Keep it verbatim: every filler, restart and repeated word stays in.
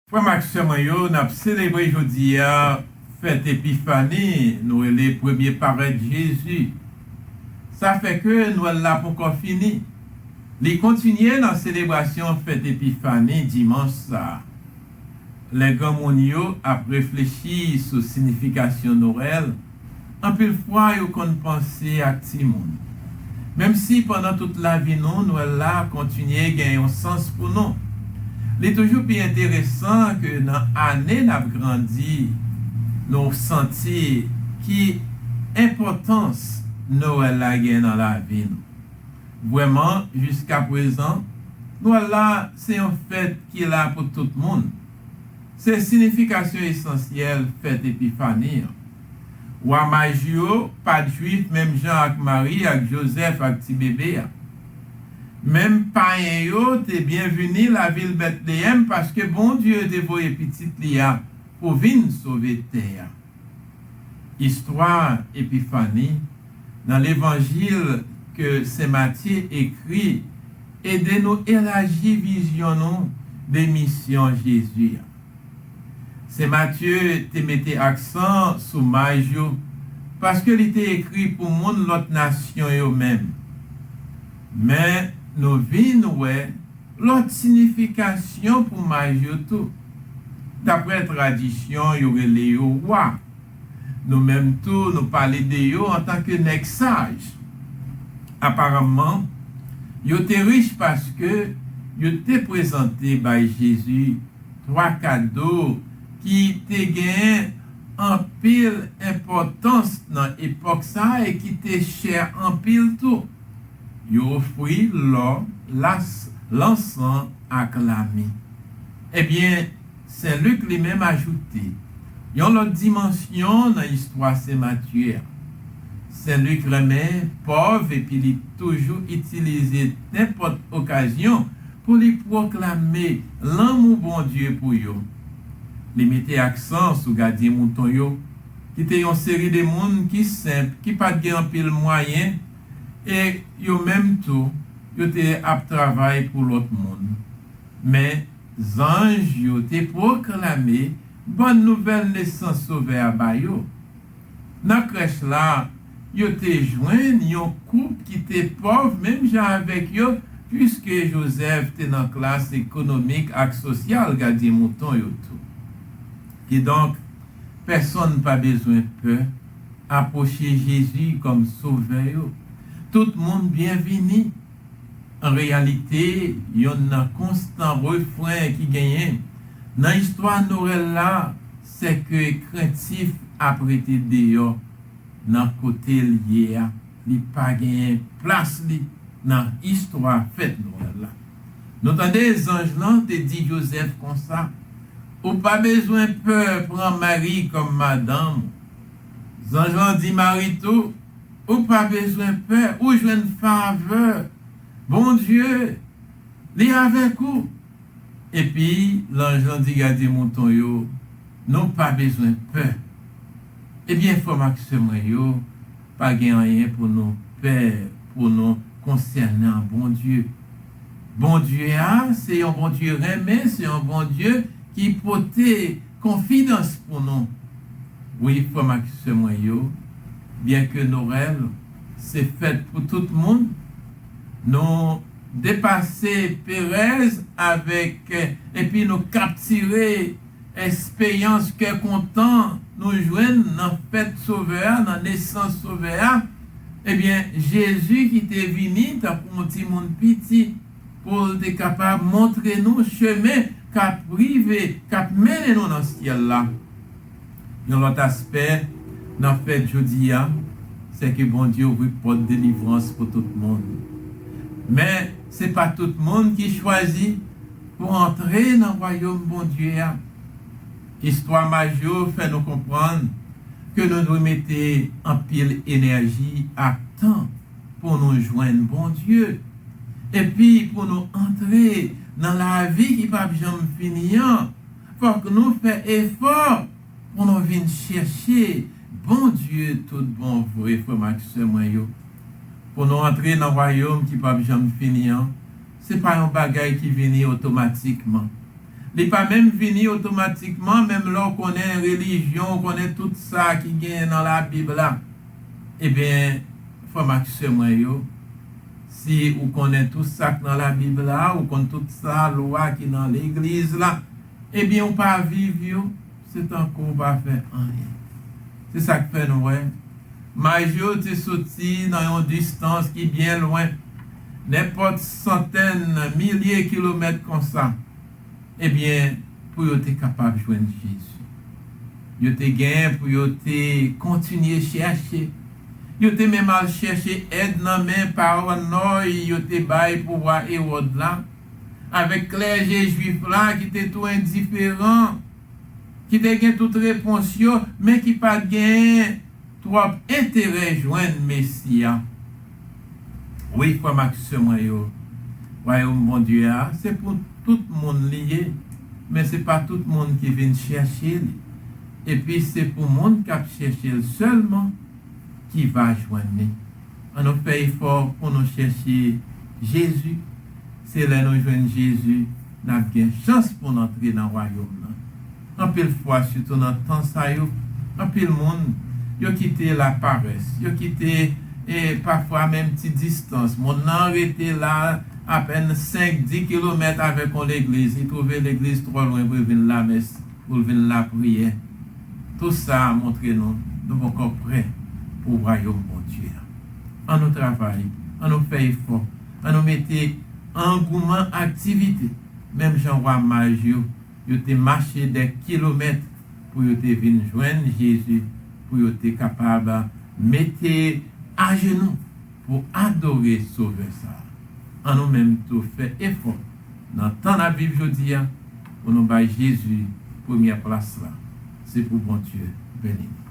Frè m ak sè mwen yo, n ap selebre jodi a fèt Epifani, nou rele premye parèt Jezi. Sa fè ke Nwèl la poko fini. Li kontinye nan selebrasyon fèt Epifani dimanch sa a. Lè granmoun yo ap reflechi sou sinifikasyon Nwèl, anpil fwa yo konn panse ak timoun. Menm si pandan tout lavi nou, Nwèl la kontinye gen yon sans pou nou, li toujou pi enteresan ke nan ane n ap grandi, nou santi ki enpòtans Nwèl la gen nan lavi nou. Vrèman, jiskaprezan, Nwèl la se yon fèt ki la pou tout moun. Se sinifikasyon esansyèl fèt Epifani an. Wa maj yo pa t Jwif menm jan ak Mari ak Jozèf ak ti bebe a. Menm payen yo te byenvini lavil Betleyèm paske Bondye te voye Pitit li a pou vin sove tè a. Istwa Epifani nan Levanjil ke Sen Matye ekri ede nou elaji vizyon nou de misyon Jezi a. Sen Matye te mete aksan sou maj yo paske li te ekri pou moun lòt nasyon yo menm. Men nou vin wè lòt sinifikasyon pou maj yo tou. Daprè tradisyon, yo rele yo wa. Nou menm tou, nou pale de yo antanke nèg saj. Aparamman, yo te rich paske yo te prezante bay Jezi twa kado ki te gen anpil enpòtans nan epòk sa a e ki te chè anpil tou. Yo ofri lò, las, lansan ak lami. Ebyen, Sen Lik li menm ajoute yon lòt dimansyon nan istwa Sen Matye a. Sen Lik renmen pòv epi li toujou itilize nenpòt okazyon pou li pwoklame lanmou Bondye pou yo. Li mete aksan sou gadyen mouton yo, ki te yon seri de moun ki senp, ki pa t gen anpil mwayen, e yo menm tou, yo te ap travay pou lòt moun. Men, zanj yo te pwoklame bòn nouvèl nesans Sovè a ba yo. Nan krèch la, yo te jwenn yon koup ki te pòv menm jan avèk yo, piske Jozèf te nan klas ekonomik ak sosyal gadyen mouton yo tou. Kidonk, pèsonn pa bezwen pè apwoche Jezi kòm Sovè yo. Tout moun byenvini. An reyalite, yonn nan konstan refren ki genyen nan istwa Nwèl la, se ke krentif ap rete deyò nan kote l ye a. Li pa genyen plas li nan istwa fèt Nwèl la. Nou tande zanj lan te di Jozèf konsa, "Ou pa bezwen pè pran Mari kòm madanm ou." Zanj lan di Mari tou, "Ou pa bezwen pè, ou jwenn favè. Bondye, li avèk ou." Epi, lanj lan di gadyen mouton yo, "Nou pa bezwen pè." Ebyen, frè m ak sè mwen yo, pa gen anyen pou nou pè, pou nou konsènan Bondye. Bondye a, se yon Bondye renmen, se yon Bondye ki pote konfidans pou nou. Wi, frè m ak sè mwen yo, byenke Nwèl se fèt pou tout moun, nou depase perèz avèk, epi nou kaptire esperyans kè kontan nou jwenn nan fèt Sovè a, nan nesans Sovè a. Ebyen, Jezi ki te vini tankou yon timoun piti, pou l te kapab montre nou chemen k ap rive, k ap mennen nou nan syèl la. Yon lòt aspè nan fèt jodi a, se ke Bondye ouvri pòt delivrans pou tout moun. Men, se pa tout moun ki chwazi pou antre nan wayòm Bondye a. Istwa maj yo fè nou konprann ke nou dwe mete anpil enèji ak tan pou nou jwenn Bondye. Epi pou nou antre nan lavi ki p ap janm fini an, fòk nou fè efò pou nou vin chèche Bondye tout bon vre, frè m ak sè mwen yo. Pou nou antre nan wayòm ki p ap janm fini an, se pa yon bagay ki vini otomatikman. Li pa menm vini otomatikman, menm lè w konnen relijyon, w konnen tout sa ki genyen nan Labib la. Ebyen, frè m ak sè mwen yo, si ou konnen tout sa k nan Labib la, ou konn tout sa lwa ki nan legliz la, ebyen, ou pa viv yo, se tankou ou pa fè anyen. Se sa k fè nou wè, maj yo te soti nan yon distans ki byen lwen, nenpòt santèn milye kilomèt konsa, ebyen, pou yo te kapab jwenn Jezi. Yo te gen pou yo te kontinye chèche. Yo te menm al chèche èd nan men pawòl yo te bay pou wa Ewòd la, avèk klèje jwif la ki te tou endiferan, ki te gen tout repons yo, men ki pa t gen twòp enterè jwenn Mesi a. Wi, frè m ak sè mwen yo, Wayòm Bondye a, se pou tout moun li ye, men se pa tout moun ki vin chèche li. Epi se pou moun k ap chèche l sèlman ki va jwenn li. Ann nou fè efò pou nou chèche Jezi. Se lè nou jwenn Jezi, n ap gen chans pou n antre nan wayòm nan. Anpil fwa, sitou nan tan sa yo, anpil moun, yo kite laparès, yo kite, e, pafwa menm ti distans. Moun nan rete la apèn senk, dis kilomèt avèk yon legliz. Li twouve legliz twò lwen pou l vin lamès, pou l vin lapriyè. Tout sa a montre nou, nou poko prè pou wayòm Bondye a. Ann nou travay, ann nou fè efò, ann nou mete angouman aktivite, menm jan wa maj yo, yo te mache dè kilomèt pou yo te vin jwenn Jezi, pou yo te kapab mete ajenou pou adore Sovè sa a. Ann nou menm tou fè efò nan tan n ap viv jodi a pou nou bay Jezi premyè plas la. Se pou Bondye beni nou.